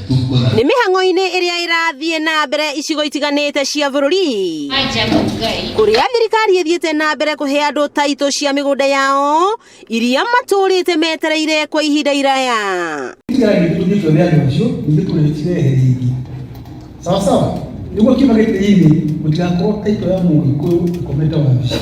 Tuko na Nĩ mĩhang'o-inĩ ĩrĩa ĩrathiĩ na mbere icigo itiganĩte cia bũrũri kũrĩa thirikari ĩthiĩte na mbere kũhe andũ taitũ cia mĩgũnda yao iria matũrĩte metereire kwa ihinda iraya. Tigara nĩ tũthiĩtwo nĩ andũ acio ningĩ tũrĩcirehe rĩngĩ sawa sawa nĩguo kiuma gĩtĩ-inĩ gũtigakorwo taitũ ya Mũgĩkũyũ ĩkomete wabici.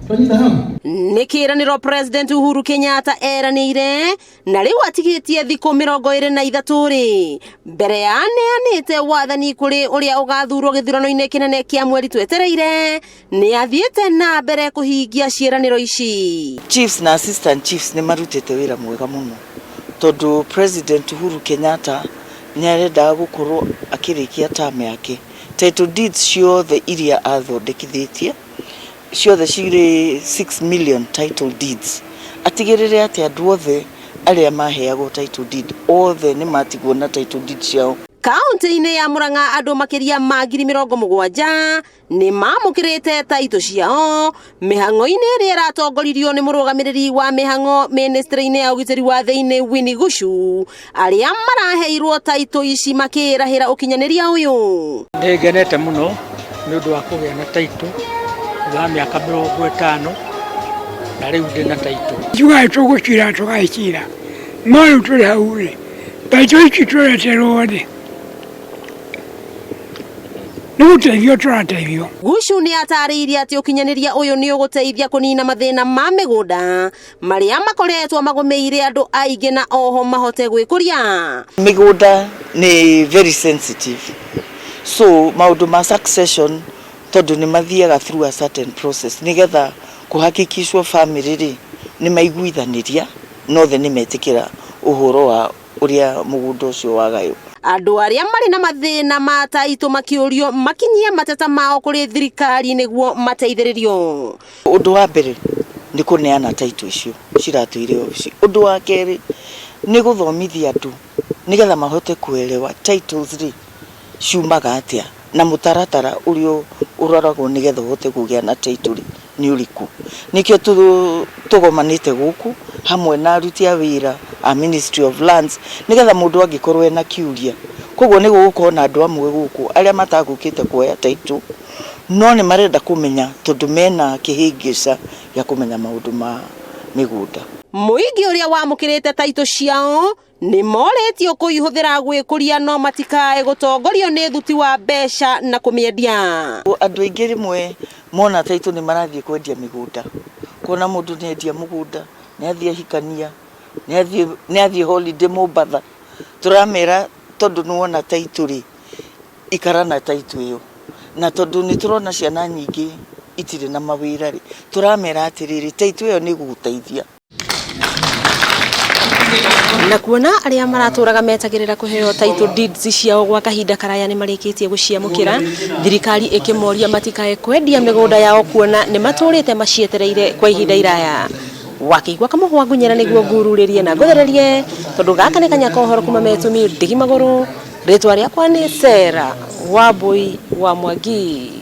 Twanyita hau. Nĩ kĩĩranĩro President Uhuru Kenyatta eranĩire na rĩu atigĩtie thikũ 23 rĩ mbere ya aneanĩte wathani kũrĩ ũrĩa ũgathurwo gĩthurano-inĩ kĩnene kĩa mweri twetereire, nĩ athiĩte na mbere kũhingia ciĩranĩro ici. Chiefs na assistant chiefs nĩ marutĩte wĩra mwega mũno tondũ President Uhuru Kenyatta nĩ arendaga gũkorwo akĩrĩkia term yake. Title deeds ciothe iria athondekithĩtie ciothe cirĩ 6 million title deeds, atigĩrĩre atĩ andũ othe arĩa maheagwo title deed othe nĩ matigwo na title deed ciao. Kaunti-inĩ ya Murang'a andũ makĩria ma 70,000 nĩ mamũkĩrĩte taitũ ciao mĩhang'o-inĩ ĩrĩa ĩratongoririo nĩ mũrũgamĩrĩri wa mĩhang'o ministry-inĩ ya ũgitĩri wa thĩinĩ Winnie Guchu, arĩa maraheirwo taitũ ici makĩrahĩra ũkinyanĩria ũyũ. Nĩ ngenete mũno nĩ ũndũ wa kũgĩa na taitũ thutha wa mĩaka 50, na rĩu ndĩ na taitũ. Tugaga tũgũcira tũgacira, no rĩu tũrĩ hau rĩ, taitũ ici tũreterwo rĩ, nĩ gũteithio tũrateithio. Gucu nĩ atarĩirie atĩ ũkinyanĩria ũyũ nĩ ũgũteithia kũnina mathĩna ma mĩgũnda marĩa makoretwo magũmĩire andũ aingĩ na oho mahote gwĩkũria. Mĩgũnda nĩ very sensitive, so maũndũ ma succession tondũ nĩ mathiaga through a certain process nĩgetha kũhakikishwo family rĩ nĩ maiguithanĩria na othe nĩ metĩkĩra ũhoro wa ũrĩa mũgũnda ũcio wagaywo. Andũ arĩa marĩ na mathĩna ma taitũ makĩũrio makinyie mateta mao kũrĩ thirikari nĩguo mateithĩrĩrio. Ũndũ wa mbere nĩ kũneana taitũ icio ciratũire obici. Ũndũ wa kerĩ nĩ gũthomithia andũ nĩgetha mahote kuelewa titles rĩ ciumaga atĩa na mũtaratara ũrĩa ũroragwo nĩgetha ũhote kũgĩa na title rĩ nĩ ũrĩkũ. Nĩkĩo tũgomanĩte gũkũ hamwe na aruti a wĩra a Ministry of Lands nĩgetha mũndũ angĩkorwo ena kĩũria. Koguo nĩ gũgũkorwo na andũ amwe gũkũ arĩa matagũkĩte kuoya title no nĩ marenda kũmenya tondũ mena kĩhĩngĩca gĩa kũmenya maũndũ ma mĩgũnda. Mũingĩ ũrĩa wamũkĩrĩte taitũ ciao nĩ morĩtio kũihũthĩra gwĩkũria no matikae gũtongorio nĩ thuti wa mbeca na kũmĩendia. Andũ aingĩ rĩmwe mona taitũ nĩ marathiĩ kwendia mĩgũnda, kuona mũndũ nĩ endia mũgũnda, nĩ athiĩ ahikania, nĩ athiĩ holiday Mombatha. Tũramera tondũ nĩ wona taitũ rĩ, ikara na taitũ ĩyo, na tondũ nĩ tũrona ciana nyingĩ itirĩ na mawĩra rĩ, tũramera atĩrĩrĩ, taitũ ĩyo nĩ ĩgũgũteithia. Na kuona arĩa maratũraga metagĩrĩra kũheo title deeds ciao gwa kahinda karaya nĩ marĩkĩtie gũciamũkĩra, thirikari ĩkĩmoria matikae kwendia mĩgũnda yao kuona nĩ matũrĩte macietereire kwa ihinda iraya. Wakĩigua kamũhwa ngunyĩra nĩguo ngururĩrie na ngũthererie, tondũ gaka nĩ kanya ka ũhoro kuma Metumi ndigi magũrũ. Rĩtwa rĩakwa nĩ Sarah Wambui wa Mwangi.